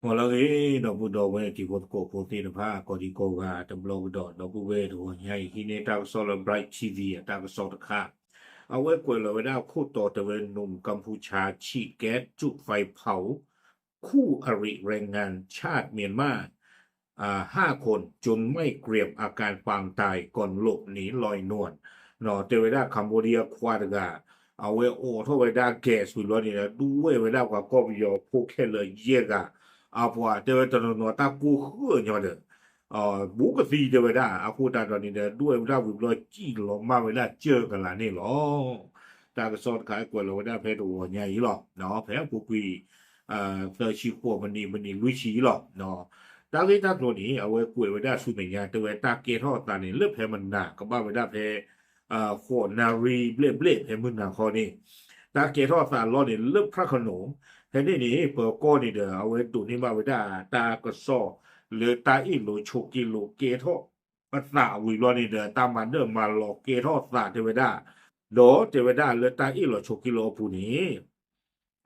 ဂီၤလၢအဂ့ၤ ဒီပုၢ်ဒီဝဲၢ်တံၤဖိသကိးဖိသ့ၣ်တဖၣ် ကိးဒံကိးဂၤတဘျီကဒီး ဒီပုၢ်ဝဲၢ်တဂီၤညါအံၤ ဟံးန့ၢ်တၢ်ကစီၣ်လၢ Bright T V အတၢ်ကစီၣ်တခါ, အဝဲကွဲးလီၤဝဲဒၣ်ခိၣ်တီတဲဝဲ หนุ่มกัมพูชาฉีดแก๊สจุดไฟเผา คู่อริแรงงานชาติเมียนมา อ่า ห้าคน จนไหม้เกรียมอาการปางตายก่อนหลบหนีลอยนวล တဲဝဲဒၣ် Cambodia ခွါတဂၤ အဝဲအိးထီၣ်ဝဲဒၣ် gas ဝံၤဘျီန့ၣ်ဒီး ဒူဝဲၢ်ဝဲဒၣ်ပှၤကီၢ်ပယီၤဖိခဲလၢာ်ယဲၢ်ဂၤ အပှၤတဲဝဲတနီၤနီၤတၢ်ကိၢ်ဃၢညီဒီး ဘူးကသံတဲဝဲဒၣ် အဃိသတးဒီးန့ၣ်ဒီး ဒူဝဲၢ်ဝဲဒၣ်ဝံၤဘျီ စံၣ်လီၤမၢ်ဝဲဒၣ်စၢၢ်ကလာ်န့ၣ်လီၤ. တၢ်ကစီၣ်တခါကွဲးလီၤဝဲဒၣ်ဖဲတဂီၤညါအံၤလီၤ. ဖဲအပူၤကွံာ် သၢဆံဃိးမံးနံး မံးနံးလွံၢ်ဆံလီၤ. တၢ်ဂ့ၢ်တၢ်ကျိၤန့ၣ် အဝဲကွဲးဝဲဒၣ်ဆူမဲာ်ညါ တဲဝဲတၢ်ကဲထီၣ်အသးန့ၣ် လၢဖဲမနၤကဘၣ်ဝဲဒၣ်ဖဲ ဃိးနၣ်ရံၣ်ဘျဲၣ်ဘျဲၣ်ဖဲမုၢ်နၤခီန့ၣ် တၢ်ကဲထီၣ်အသးအလီၢ်န့ၣ် လၢ ဖရၣ်ခနိၣ် ဖဲန့ၣ်န့ၣ် ပၢၤကီၢ်န့ၣ်ဒီး အဝဲဒိးန့ၢ်ဘၣ်ဝဲဒၣ်တၢ်ကစီၣ် လၢတၢ်အ့ၣ်လိာ်ဆိးက့လိာ်ကဲထီၣ်အသးဝံၤဘျီန့ၣ်ဒီး တၢ်မၤနၢၣ်မၤလီၤကဲထီၣ်အသးတဲဝဲဒၣ်, ဒီးတဲဝဲဒၣ်လၢတၢ်အ့ၣ်လိာ်ဆိးက့လိာ်အပူၤန့ၣ်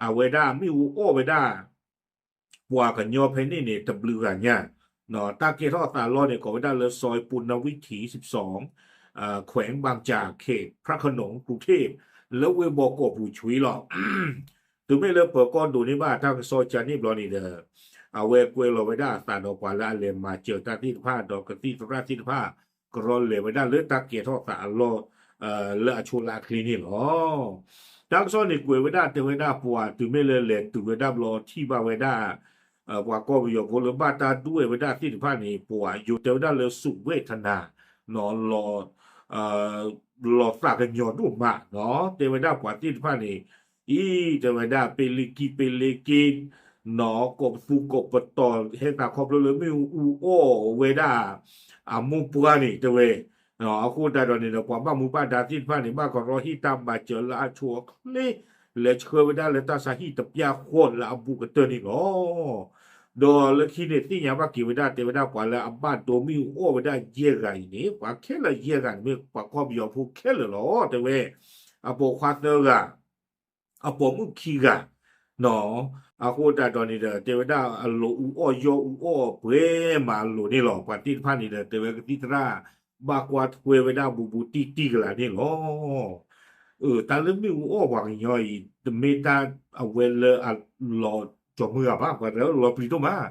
အဝဲဒၣ်မ့ၣ်အူအီၣ်ဝဲဒၣ် ပှၤကညီဖဲန့ၣ်န့ၣ် တဘျုးဂၤညါ, တၢ်ကဲထီၣ်အသးအလီၢ်န့ၣ် ကိးဝဲဒၣ်လၢ ซอยปุณณวิถีสิบสอง แขวงบางจาก เขตพระโขนง กรุงเทพฯ လၢဝ့ၢ်ဘီကီၢ်ပူၤဆွံလီၤ. တုၤမ့ၢ်လၢပၢၤကီၢ်ဒိးန့ၢ်ဘၣ်တၢ်ကစီၣ်ကန့ၣ်ဘျီန့ၣ်ဒီး အဝဲကွဲးလီၤဝဲဒၣ်အသးဒီးပှၤလၢအလဲၤမၤစၢၤတၢ်သ့ၣ်တဖၣ် ဒီးကသံၣ်သရၣ်သ့ၣ်တဖၣ် ကရီလဲၤဝဲဒၣ်လၢတၢ်ကဲထီၣ်သးအလီၢ် လၢအဆိလၢအချ့န့ၣ်လီၤ. တၢ်ကစီၣ်န့ၣ်ကွဲးဝဲဒၣ်တဲဝဲဒၣ်ပှၤတုၤမ့ၢ်လၢလဲၤတုၤဝဲဒၣ်ဘျီထံၣ်ဘၣ်ဝဲဒၣ် ပှၤကီၢ်ပယီၤဖိလၢဘၣ်တၢ်ဒူဝဲၢ်ဝဲဒၣ်သ့ၣ်တဖၣ်န့ၣ် ပှၤယိၤတဲဝဲဒၣ်လၢ สุเวทนา လီၤသးကညီၤဒိၣ်မး, တဲဝဲဒၣ်ပှၤသ့ၣ်တဖၣ်န့ၣ် အံၤ တဲဝဲဒၣ် ပ့လ့ကံပ့လ့က့ ကိးပသူကိးပတီၤ ဟဲသးခီဖျိလၢမ့ၣ်အူအီၣ်ဝဲဒၣ် အမိၢ်ပှၢ်န့ၣ်တဲဝဲ, အဃိသတးဒီးန့ၣ်ဒီး ပှၤဘၣ်မူဘၣ်ဒါသ့ၣ်တဖၣ်န့ၣ် ဘၣ်ကရီဟ့ၣ်တၢ်မၤစၢၤလၢအဆိအချ့ လဲၤဆှၢဝဲဒၣ်လၢတၢ်ဆါဟံၣ်တပျၢ်ဃီလၢအဘူးကတၢၢ်န့ၣ်လီၤ. ဒီးလၢခံန့ၣ်သ့ၣ်ညါဘၣ်က့ၤဝဲဒၣ် တဲဝဲဒၣ်ပှၤလၢအဘၣ်ဒိမ့ၣ်အူအီၣ်ဝဲဒၣ်ယဲၢ်ဂၤအံၤန့ၣ် ပှၤခဲလၢာ်ယဲၢ်ဂၤန့ၣ်မ့ၢ်ပှၤကီၢ်ပယီၤဖိခဲလၢာ်လီၤ တဲဝဲ, အပိာ်ခွါသၢဂၤ အပိာ်မုၣ်ခံဂၤ အဃိသတးဒီးန့ၣ်ဒီး တဲဝဲဒၣ်အလိၤအူအီၣ်ယီၢ်အူအီၣ်ပှဲၤမးအလိၤန့ၣ်လီၤ. ပှၤသ့ၣ်တဖၣ်န့ၣ်ဒီး တဲဝဲကသံၣ်သရၣ် ဘၣ်ကွၢ်ထွဲဝဲဒၣ်ဘူးဘူးတံၢ်တံၢ်ကလာ်န့ၣ်လီၤ. တၢ်လၢမ့ၣ်အူအီၣ်ပှၤကညီအံၤ တမ့ၢ်တၢ်အဝဲလၢအလီၤကၠီၤမုၢ်ဂၤဘၣ် ပှၤတလီၤပျံၤဒိၣ်မး,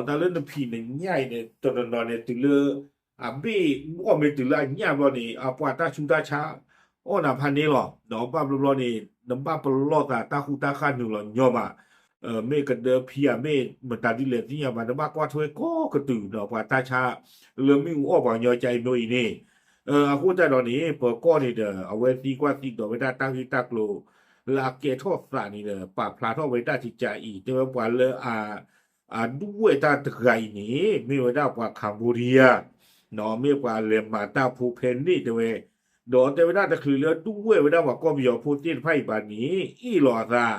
တၢ်လၢနဖံးနညၣ်အံၤန့ၣ် တနီၤနီၤန့ၣ် တုၤလၢ အဘ့ၣ်အူအီၣ်မ့ၢ်တုၤလၢအညၣ်ဘျီန့ၣ် အပှၤတၢ်ဆူးတၢ်ဆါ အီၣ်နၤဖးန့ၣ်လီၤ. ဒီးဘၣ်ဘျီဘျီန့ၣ် နဘၣ်ပလီၢ်သးတၢ်ဃူတၢ်ဃၣ်နုာ်လီၤညီဘၣ်, မ့ၢ်ကဒၢဖံဧါ မ့ၢ်မတၤဒ်လဲၣ်သ့ၣ်ညါဘၣ် နဘၣ်ကွၢ်ထွဲကိးကတုၤဒီးပှၤတၢ်ဆါ လၢမ့ၣ်အူအီၣ်ပှၤကညီကါအံၤမ့ၢ်အံၤန့ၣ်, အဃိသတးဒီးန့ၣ် ပၢၤကီၢ်န့ၣ်ဒီး အဝဲသံကွၢ်သံဒိးဝဲဒၣ်တၢ်ဂ့ၢ်တၢ်ကျိၤ လၢအကဲထီၣ်သးန့ၣ်ဒီး ပာ်ဖျါထီၣ်ဝဲဒၣ်ကကးအံၤ တဲဝဲပှၤလၢအ အဒူဝဲၢ်တၢ်တဂၤအံၤန့ၣ် မ့ၢ်ဝဲဒၣ်ပှၤ Cambodia မ့ၢ်ပှၤလဲၤမၤတၢ်ဖိဖဲန့ၣ်တဲဝဲ, ဒီးတဲဝဲဒၣ်တချုးလၢဒူဝဲၢ်ဝဲဒၣ်ပှၤကီၢ်ပယီၤဖိသ့ၣ်တဖၣ်အံၤဘၣ်န့ၣ် အ့ၣ်လိာ်အသး,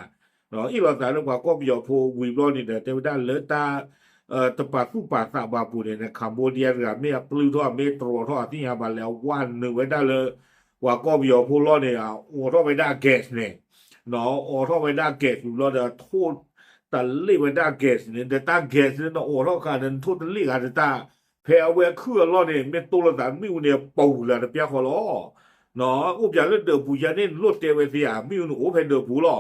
အ့ၣ်လိာ်သးလၢပှၤကီၢ်ပယီၤဖိဝံၤဘျီန့ၣ်ဒီး တဲဝဲဒၣ်လၢတၢ် တပာ်သူၣ်ပာ်သးဘၣ်ပူၤန့ၣ် Cambodia တဂၤမ့ၢ်အပျုၢ်ထီၣ် မ့ၢ်တြီထီၣ်အသ့ၣ်ညါဘၣ်လဲၣ် အဝဲနုာ်ဝဲဒၣ်လၢ ပှၤကီၢ်ပယီၤဖိလီၢ်န့ၣ် အအိးထီၣ်ဝဲဒၣ် gas န့ၣ်, အိးထီၣ်ဝဲဒၣ် gas ဝံၤဘျီဒီး ထိၣ်တလ့ၣ်ဝဲဒၣ် gas န့ၣ် ဒီးတၢ် gas န့ၣ် နအိးထီၣ်ဃာ်ဒီး နထိၣ်တလ့ၣ်ဂၤဒီးတၢ်, ဖဲအဝဲခုၣ်အလီၢ်န့ၣ် မ့ၢ်တိၢ်လိာ်သးမ့ၣ်အူန့ၣ် ပူၤလၢတပျၢ်ဃီလီၤ. အိၣ်ပၠးလၢဒၢးပူၤယါန့ၣ် နလိၣ်တဲဝဲသ့ဧါ မ့ၣ်အူန့ၣ်အိၣ်ဖဲဒၢးပူၤလီၤ.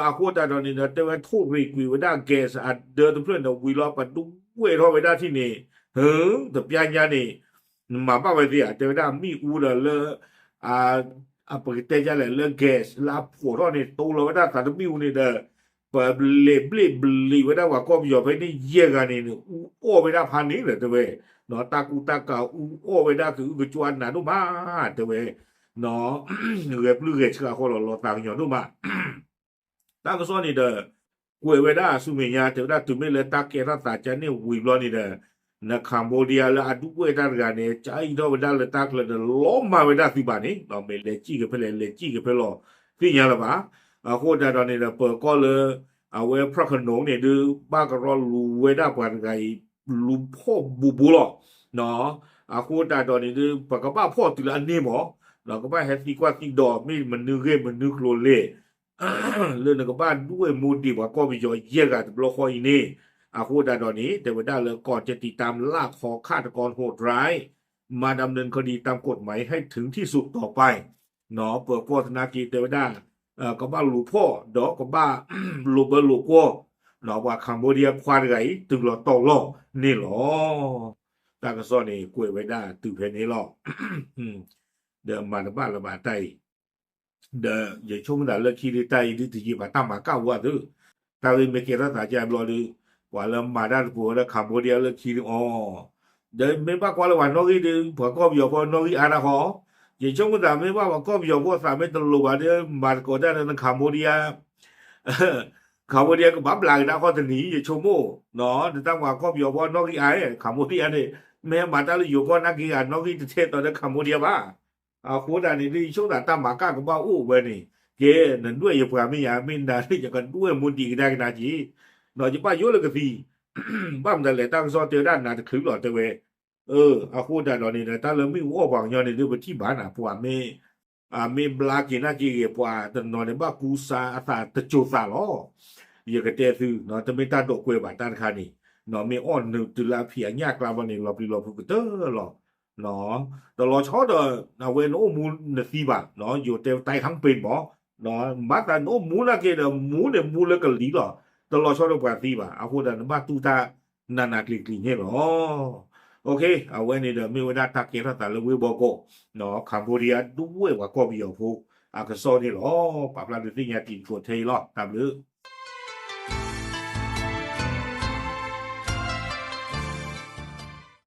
အဃိသတးဒီးန့ၣ်ဒီး တဲဝဲထိၣ်ရ့ၤကွံာ်ဝဲဒၣ် gas အဒၢတဖျၢၣ်န့ၣ်ဝံၤလီၤ ပဒူဝဲၢ်ထီၣ်ဝဲဒၣ်ထံၣ်န့ၣ်, ဟၢ, တပျၢ်ညါန့ၣ် နမၤဘၣ်ဝဲသ့ဧါ တဲဝဲဒၣ်မ့ၣ်အူဒီးလၢ အပကတဲဒ်လဲၣ် လၢ gas လၢအဖှီၣ်ထီၣ်န့ၣ် တိၢ်လီၤဝဲဒၣ်သးတမ့ၣ်အူန့ၣ်ဒီး ပလဲၤဘျ့ၣ်ဘျံးဝဲဒၣ်ပှၤကီၢ်ပယီၤဖဲန့ၣ်ယဲၢ်ဂၤန့ၣ် အူအီၣ်ဝဲဒၣ်ဖးန့ၣ်လၢတဲဝဲ, တၢ်ကူတၢ်ကၤအူအီၣ်ဝဲဒၣ်ကအုကကွၢ်နးဒိၣ်မး တဲဝဲ, ဂဲၤပျုၢ်ဂဲၤဆှးဃီလီၤ လီၤသးကညီၤဒိၣ်မး တၢ်ကစီၣ်န့ၣ်ဒီး ကွဲးဝဲဒၣ်ဆူမဲာ်ညါ တဲဝဲဒၣ်တုၤမ့ၢ်လၢတၢ်ကဲထီၣ်သးကန့ၣ်ဝံၤဘျီန့ၣ်ဒီး န Cambodia လၢအဒူဝဲၢ်တၢ်တဂၤန့ၣ် ကအံးထီၣ်ဝဲဒၣ်လၢတၢ်ချၢဒီး လီၤမၢ်ဝဲဒၣ်သုဘၣ်န့ၣ် မ့ၢ်လဲၤစံၣ်က့ၤဖဲလဲၣ် လဲၤစံၣ်က့ၤဖဲလီၤ သ့ၣ်ညါလၢၤဘၣ်. အဃိသတးဒီးန့ၣ်ဒီး ပၢၤကီၢ်လၢ အဝဲ ဖရၣ်ခနိၣ် န့ၣ်ဒုး ဘၣ်ကရီလူၤဝဲဒၣ်ပှၤတဂၤအံၤ လူၤဖီၣ်ဘူးဘူးလီၤ. အဃိသတးဒီးန့ၣ်ဒုး ပကဘၣ်ဖီၣ်တုၤလၢအန့ၢ်မး ကဘၣ်ဟဲသံကွၢ်သံဒိး မ့ၢ်မနုၤဂ့ၢ်မနုၤကျိၤလဲၣ် လၢနကဘၣ်ဒူဝဲၢ်မူဒံးပှၤကီၢ်ပယီၤယဲၢ်ဂၤတဘျီဃီအံၤန့ၣ် အဃိဒၣ်ဒီးန့ၣ် တဲဝဲဒၣ်လၢ ก่อนจะติดตามล่าคอฆาตกรโหดร้าย มาดำเนินคดีตามกฎหมายให้ถึงที่สุดต่อไป ပၢၤကီၢ်သနာ်က့တဲဝဲဒၣ် ကဘၣ်လူၤဖီၣ် ဒီးကဘၣ်လိာ်ဘၢလိာ်ကွီၢ် ပှၤ Cambodia ခွါတဂၤအံၤ တုၤလီၤတီၤလီၤန့ၣ်လီၤ. တၢ်ကစီၣ်န့ၣ် ကွဲးဝဲဒၣ်တုၤဖဲန့ၣ်လီၤ. ဒီးမၤတဘၣ်လၢၤဘၣ်တၢ်အံၤ ဒီးယဆိကမိၣ်သးလၢခံဒုးတၢ်အံၤဒုးတယံာ်ဘၣ်တၢ်မၤကၣ်ဝဲသု, တၢ်ဂ့ၢ်မ့ၢ်ကဲထီၣ်သးကဘျီဒီး ပှၤလၢမၤတၢ်တပူၤဝဲလၢ Cambodia လၢခံဒုးအီၤ, ဒီးမ့ၢ်ဘၣ်ကွၢ်လၢပှၤနီၣ်ဂံၢ်ဒီး ပှၤကီၢ်ပယီၤဖိနီၣ်ဂံၢ်အါတၢ်ဃီ, ယဆိကမိၣ်သးမ့ၢ်ဘၣ်ပှၤကီၢ်ပယီၤဖိသးမ့ၢ်တလိၤဘၣ်ဒီး မၤသကိးတၢ်ဒီး Cambodia Cambodia ကဘၣ်ဘျးကဒါခီၣ်တနံၤ ယဆိကမိၣ်, ဒီးတၢ်မၤကီၢ်ပယီၤဖိနီၣ်ဂံၢ်အါ Cambodia န့ၣ် မ့ၢ်ဟဲမၤတၢ်လၢယိၤကီၢ်နာ်က့ နီၣ်ဂံၢ်တထဲသိးဒီး Cambodia ဘၣ်. အဃိဒၣ်န့ၣ် ဒ်ယဆိကမိၣ်သးတၢ်မၤကၣ်ကဘၣ်အိၣ်ဝဲန့ၣ် ကဲ နဒွဲၣ်ယပှၤမ့ၢ်ယၤ မ့ၢ်နၤလၢယကဒွဲၣ်မူဒံးကဒါကဒါက့ၤ, ဒီးယဘၣ်ယိၣ်လၢကသံ ဘၣ်မတၤလဲၣ် တၢ်ကစီၣ်တဲဝဲဒၣ်နၤတချုးလီၤတဲဝဲ, အဃိဒၣ်ဒီးန့ၣ် တၢ်လၢမ့ၣ်အူအီၣ်ပှၤကညီန့ၣ် ဒုးပထံၣ်ဘၣ်နၤ ပှၤမ့ၢ် မ့ၢ်ဘျါက့ၤနာ်က့ဂ့ၤ ပှၤတနီၤန့ၣ် ဘၣ်ကူစါအသးတစိၤသးလီၤ. ယကတဲသု တမ့ၢ်တၢ်ဒိးကွဲးဘၣ်တၢ်တခါန့ၣ်, မ့ၢ်အီၣ်နုာ်တုၤလၢအဖံးအညၣ်ကျါဘျီန့ၣ် လီၤပျံၤလီၤဖုးကတၢၢ်လီၤ. တလီၤဆီဒီး အဝဲနအိၣ်မူနသံဘၣ်, ယိၤတဲ ตายทั้งเป็น မး, ဘၣ်သးနအိၣ်မူနာ်က့ဒီး မူန့ၣ်မူလၢကလံၤလီၤ. တလီၤဆီဒီးပှၤသံဘၣ်. အဃိဒီးနဘၣ်တူၢ်တၢ်နးနးကျံၤကျံၤန့ၣ်လီၤ. အဝဲန့ၣ်ဒီးမ့ၢ်ဝဲဒၣ်တၢ်ကဲထီၣ်သးလၢဝ့ၢ်ဘီကီး, Cambodia ဒွဲၣ်ပှၤကီၢ်ပယီၤဖိအကစီၣ်န့ၣ်လီၤ. ပာ်ဖျါဒုးသ့ၣ်ညါတံၤသကိးထဲအံၤလီၤ. တၢ်ဘျုး